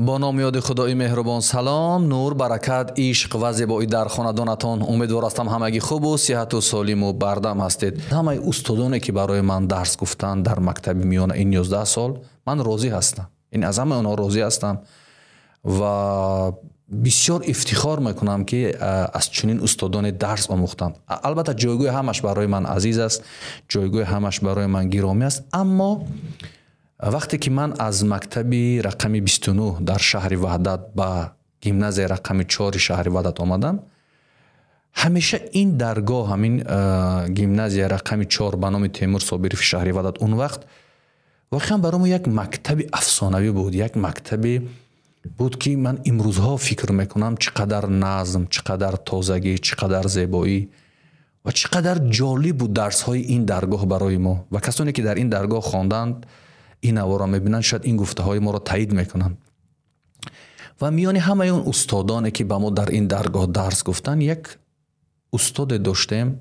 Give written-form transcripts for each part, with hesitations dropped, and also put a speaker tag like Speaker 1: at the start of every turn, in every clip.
Speaker 1: Бо номи ёди Худои меҳрубон. Салом, нур, баракат, ишқ ва зебоӣ дар хонадонатон. Умедвор ҳастам, ҳамагӣ хубу сиҳату солиму бардам ҳастед. Ҳамаи устодоне, ки барои ман дарс гуфтанд дар мактаби миёна ин 11 сол, ман розӣ ҳастам. Ин аз ҳамаи онҳо розӣ ҳастам ва бисёр ифтихор мекунам, ки аз чунин устодоне дарс омӯхтам. Албатта, ҷойгоҳи ҳамаш барои ман азиз аст, ҷойгоҳи ҳамаш барои ман гиромӣ аст, аммо вақте ки ман аз мактаби рақами 29 дар шаҳри Ваҳдат ба гимназияи рақами 4 шаҳри Ваҳдат омадам, ҳамеша ин даргоҳ, ҳамин гимназияи рақами 4 ба номи Темур Собирови шаҳри Ваҳдат, он вақт воқеан барои мо як мактаби афсонавӣ буд, як мактабе буд, ки ман имрӯзҳо фикр мекунам, чӣ қадар назм, чӣ қадар тозагӣ, чӣ қадар зебоӣ ва чӣ қадар ҷолиб буд дарсҳои ин даргоҳ барои мо. Ва касоне, ки дар ин даргоҳ хонданд, ин наворо мебинанд, шояд ин гуфтаҳои моро таъид мекунанд. Ва миёни ҳамаи он устодоне, ки ба мо дар ин даргоҳ дарс гуфтанд, як устоде доштем,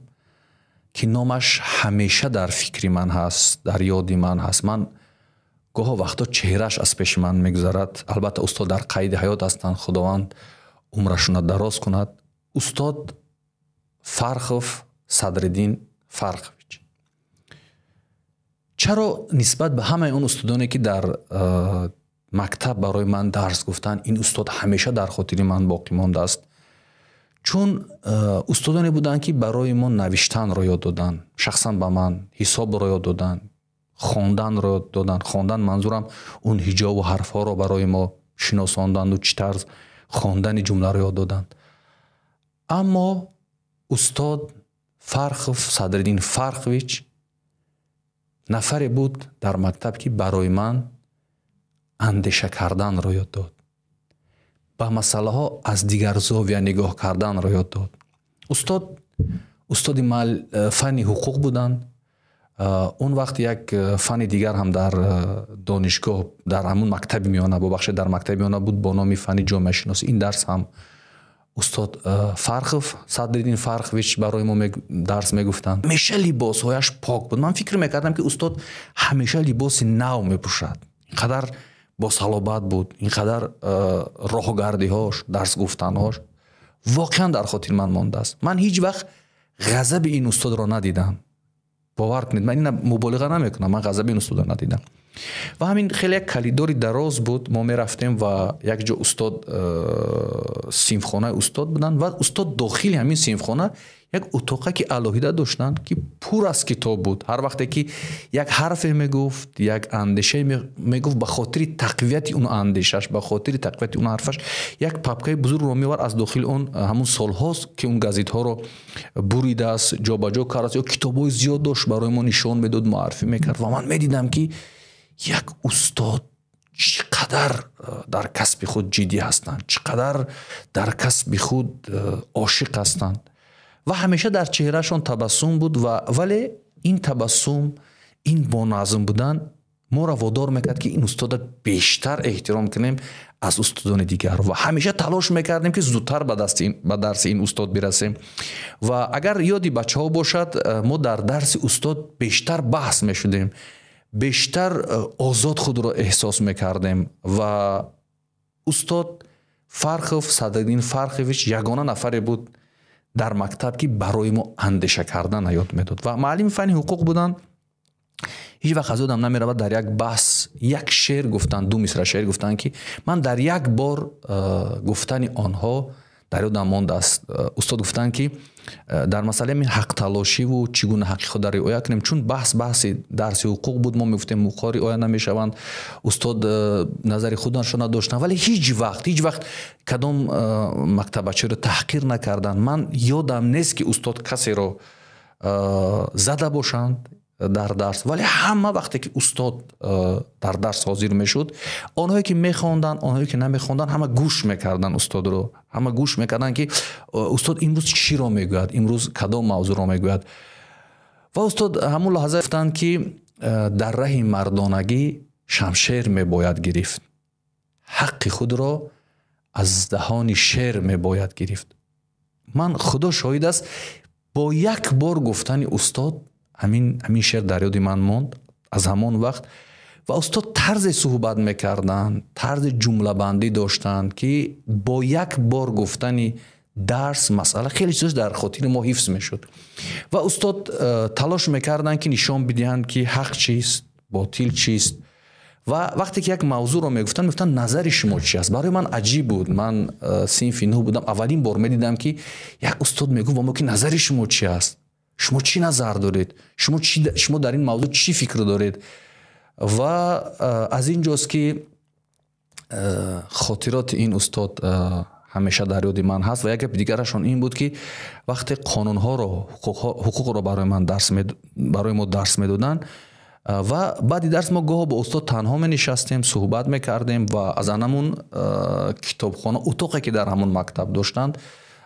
Speaker 1: ки номаш ҳамеша дар фикри ман ҳаст, дар ёди ман ҳаст. Ман гоҳо вақто чеҳрааш аз пеши ман мегузарад. Албатта, устод дар қайди ҳаёт ҳастанд, Худованд умрашонро дароз кунад, устод Фархов Садриддин Фархович. Чаро нисбат ба ҳамаи он устодоне, ки дар мактаб барои ман дарс гуфтанд, ин устод ҳамеша дар хотири ман боқӣ мондааст? Чун устодоне буданд, ки барои мо навиштанро ёд доданд, шахсан ба ман ҳисобро ёд доданд, хонданро ёд доданд. Хондан, манзурам он ҳиҷову ҳарфҳоро барои мо шиносонданду чӣ тарз хондани ҷумларо ёд доданд. Аммо устод Фархов Садриддин Фархович нафаре буд дар мактаб, ки барои ман андеша карданро ёд дод, ба масъалаҳо аз дигар зовия нигоҳ карданро ёд дод. Устод устоди фанни ҳуқуқ буданд. Он вақт як фанни дигар ҳам дар донишгоҳ, дар ҳамун мактаби миёна, бубахшед, дар мактаби миёна буд бо номи фанни ҷомеашиносӣ. Ин дарс ҳам устод Фархов Садриддин Фархович барои мо дарс мегуфтанд. Ҳамеша либосҳояш пок буд. Ман фикр мекардам, ки устод ҳамеша либоси нав мепӯшад. Ин қадар босалобат буд, ин қадар роҳгардиҳош, дарс гуфтанҳош воқеан дар хотири ман мондааст. Ман ҳеҷ вақт ғазаби ин устодро надидам. Бовар кунед, ман ина муболиға намекунам, ман ғазаби ин устодро надидам. Ва ҳамин хеле як калидори дароз буд, мо мерафтем ва як ҷо устод, синфхонаи устод буданд ва устод дохили ҳамин синфхона як утоқаки алоҳида доштанд, ки пур аз китоб буд. Ҳар вақте ки як ҳарфе мегуфт, як андешае мегуфт, ба хотири тақвияти он андешаш, ба хотири тақвияти он ҳарфаш як папкаи бузургро меовард. Аз дохили он ҳамун солҳост, ки он газетҳоро буридааст, ҷобаҷо кардааст ё китобҳои зиёд дошт, барои мо нишон медод, муаррифӣ мекард. Ва ман медидам, ки як устод чӣ қадар дар касби худ ҷиддӣ ҳастанд, чӣ қадар дар касби худ ошиқ ҳастанд. Ва ҳамеша дар чеҳрашон табассум буд, ва вале ин табассум, ин боназм будан моро водор мекард, ки ин устода бештар эҳтиром кунем аз устодони дигар. Ва ҳамеша талош мекардем, ки зудтар ба дарси ин устод бирасем. Ва агар ёди бачаҳо бошад, мо дар дарси устод бештар баҳс мешудем, бештар озод худро эҳсос мекардем. Ва устод Фархов Садриддин Фархович ягона нафаре буд дар мактаб, ки барои мо андеша кардан ёд медод. Ва муаллими фанни ҳуқуқ буданд. Ҳеҷ вақт аз ёдам намеравад, дар як баҳс як шеър гуфтанд, ду мисра шеър гуфтанд, ки ман дар як бор гуфтани онҳо дар ёдам мондааст. Устод гуфтанд, ки дар масъалаи ҳамин ҳақталошиву чӣ гуна ҳаққи худро риоя кунем, чун баҳс баҳси дарси ҳуқуқ буд, мо мегуфтем, ҳуқуқҳо риоя намешаванд, устод назари худашон надоштанд, вале ҳеҷ вақт кадом мактабачиро таҳқир накарданд. Ман ёдам нест, ки устод касеро зада бошанд дар дарс. Вале ҳама вақте ки устод дар дарс ҳозир мешуд, онҳое ки мехонданд, онҳое ки намехонданд, ҳама гӯш мекарданд устодро, ҳама гӯш мекарданд, ки устод имрӯз чиро мегӯяд, имрӯз кадом мавзӯъро мегӯяд. Ва устод ҳамун лаҳза гуфтанд, ки дар раҳи мардонагӣ шамшер мебояд гирифт, ҳаққи худро аз даҳони шер мебояд гирифт. Ман, Худо шоҳид аст, бо як бор гуфтани устод ҳамин шеър дар ёди ман монд аз ҳамон вақт. Ва устод тарзе суҳбат мекарданд, тарзи ҷумлабандӣ доштанд, ки бо як бор гуфтани дарс масъала хеле чизош дар хотири мо ҳифз мешуд. Ва устод талош мекарданд, ки нишон бидиҳанд, ки ҳақ чист, ботил чист. Ва вақте ки як мавзӯъро мегуфтанд, мегуфтанд: «Назари шумо чи аст?» Барои ман аҷиб буд. Ман синфи нӯҳ будам, аввалин бор медидам, ки як устод мегуфт ба мо, ки назари шумо чи аст, шумо чӣ назар доред, шумо дар ин мавзӯъ чӣ фикр доред? Ва аз ин ҷост, ки хотироти ин устод ҳамеша дар ёди ман ҳаст. Ва як гапи дигарашон ин буд, ки вақте қонунҳоро, ҳуқуқро барои мо дарс медоданд ва баъди дарс мо гоҳо бо устод танҳо менишастем, суҳбат мекардем ва аз анамун китобхона, утоқе, ки дар ҳамон мактаб доштанд,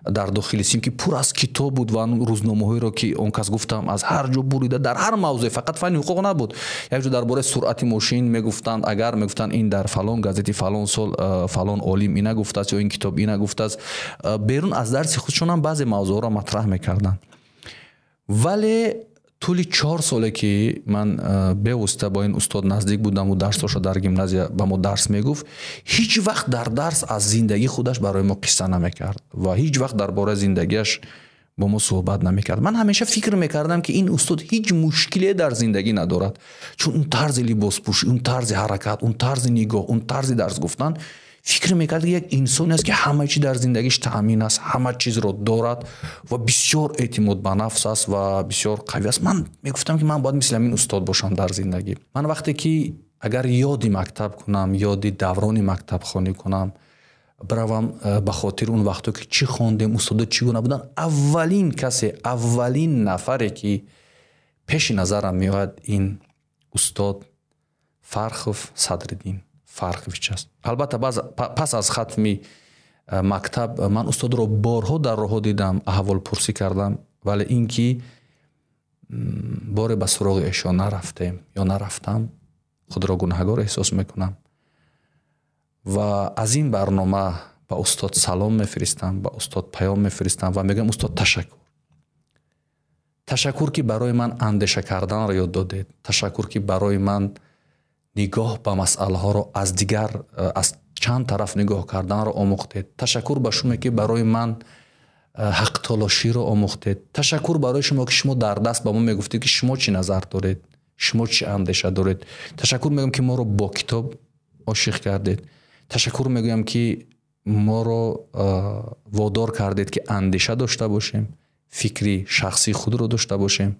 Speaker 1: дар дохили синф, ки пур аз китоб буд ва рӯзномаҳоеро, ки он кас гуфтам, аз ҳар ҷо бурида, дар ҳар мавзӯе, фақат фанни ҳуқуқ набуд. Як ҷо дар бораи суръати мошин мегуфтанд, агар мегуфтанд, ин дар фалон газети фалон сол фалон олим ина гуфтааст ё ин китоб ина гуфтааст. Берун аз дарси худшонам баъзе мавзӯъҳоро матраҳ мекарданд. Вале тӯли 4 соле, ки ман бевосита бо ин устод наздик будаму дарсҳошо дар гимназия ба мо дарс мегуфт, ҳеҷ вақт дар дарс аз зиндагии худаш барои мо қисса намекард ва ҳеҷ вақт дар бораи зиндагиаш бо мо суҳбат намекард. Ман ҳамеша фикр мекардам, ки ин устод ҳеҷ мушкиле дар зиндагӣ надорад, чун он тарзи либоспӯшӣ, он тарзи ҳаракат, он тарзи нигоҳ, он тарзи дарс гуфтан, фикр мекард, ки як инсоне аст, ки ҳама чи дар зиндагиш таъмин аст, ҳама чизро дорад ва бисёр эътимод ба нафс аст ва бисёр қавӣ аст. Ман мегуфтам, ки ман бояд мисли ҳамин устод бошам дар зиндагӣ. Ман вақте ки агар ёди мактаб кунам, ёди даврони мактабхонӣ кунам, биравам ба хотири он вақто, ки чӣ хондем, устодо чӣ гуна буданд, аввалин касе, аввалин нафаре, ки пеши назарам меояд, ин устод Фархов Садриддин Фархович аст. Албатта, пас аз хатми мактаб ман устодро борҳо дар роҳҳо дидам, аҳволпурсӣ кардам, вале ин ки боре ба суроғи эшон нарафтем ё нарафтам, худро гунаҳгор эҳсос мекунам. Ва аз ин барнома ба устод салом мефиристам, ба устод паём мефиристам ва мегӯям: «Устод, ташаккур, ташаккур, ки барои ман андеша карданро ёд додед, ташаккур, ки барои ман нигоҳ ба масъалаҳоро аз дигар, аз чанд тараф нигоҳ карданро омӯхтед, ташаккур ба шумо, ки барои ман ҳақтолоширо омӯхтед, ташаккур барои шумо, ки шумо дар даст ба мо мегуфтед, ки шумо чӣ назар доред, шумо чӣ андеша доред, ташаккур мегӯям, ки моро бо китоб ошиқ кардед, ташаккур мегӯям, ки моро водор кардед, ки андеша дошта бошем, фикри шахсии худро дошта бошем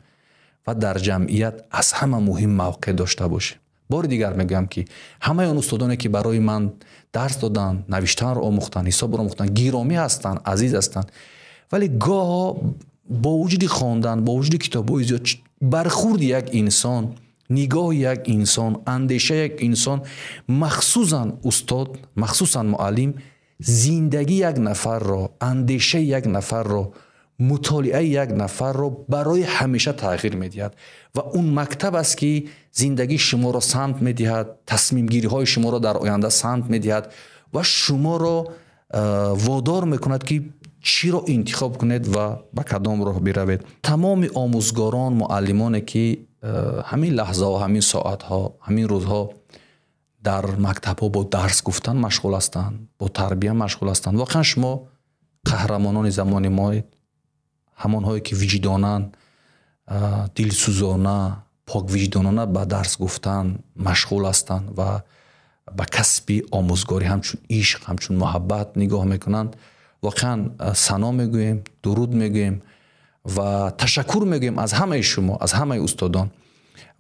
Speaker 1: ва дар ҷамъият аз ҳама муҳим мавқеъ дошта бошем». Бори дигар мегӯям, ки ҳамаи он устодоне, ки барои ман дарс доданд, навиштанро омӯхтанд, ҳисобро омӯхтанд, гиромӣ ҳастанд, азиз ҳастанд. Вале гоҳо бо вуҷуди хондан, бо вуҷуди китобҳои зиёд, бархурди як инсон, нигоҳи як инсон, андешаи як инсон, махсусан устод, махсусан муаллим, зиндагии як нафарро, андешаи як нафарро, мутолиаи як нафарро барои ҳамеша тағйир медиҳад. Ва он мактаб аст, ки зиндагии шуморо самт медиҳад, тасмимгириҳои шуморо дар оянда самт медиҳад ва шуморо водор мекунад, ки чиро интихоб кунед ва ба кадом роҳ биравед. Тамоми омӯзгорон, муаллимоне, ки ҳамин лаҳзаҳо, ҳамин соатҳо, ҳамин рӯзҳо дар мактабҳо бо дарс гуфтан машғул ҳастанд, бо тарбия машғул ҳастанд, воқеан шумо қаҳрамонони замони моед. Ҳамонҳое, ки виҷдонан, дилсӯзона, поквиҷдонона ба дарс гуфтан машғул ҳастанд ва ба касби омӯзгорӣ ҳамчун ишқ, ҳамчун муҳаббат нигоҳ мекунанд, воқеан сано мегӯем, дуруд мегӯем ва ташаккур мегӯем аз ҳамаи шумо, аз ҳамаи устодон.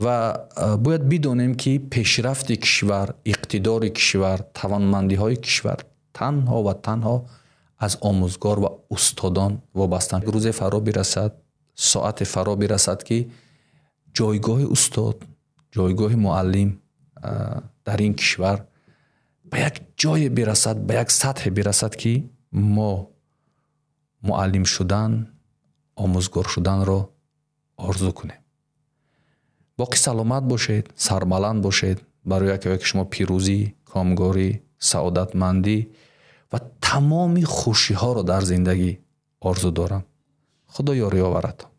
Speaker 1: Ва бояд бидонем, ки пешрафти кишвар, иқтидори кишвар, тавонмандиҳои кишвар танҳо ва танҳо аз омӯзгор ва устодон вобастанд. Рӯзе фаро бирасад, соате фаро бирасад, ки ҷойгоҳи устод, ҷойгоҳи муаллим дар ин кишвар ба як ҷое бирасад, ба як сатҳе бирасад, ки мо муаллим шудан, омӯзгор шуданро орзу кунем. Боқӣ саломат бошед, сарбаланд бошед. Барои яке яки шумо пирӯзӣ, комгорӣ, саодатмандӣ ва тамоми хушиҳоро дар зиндагӣ орзу дорам. Худо ёри оваратон.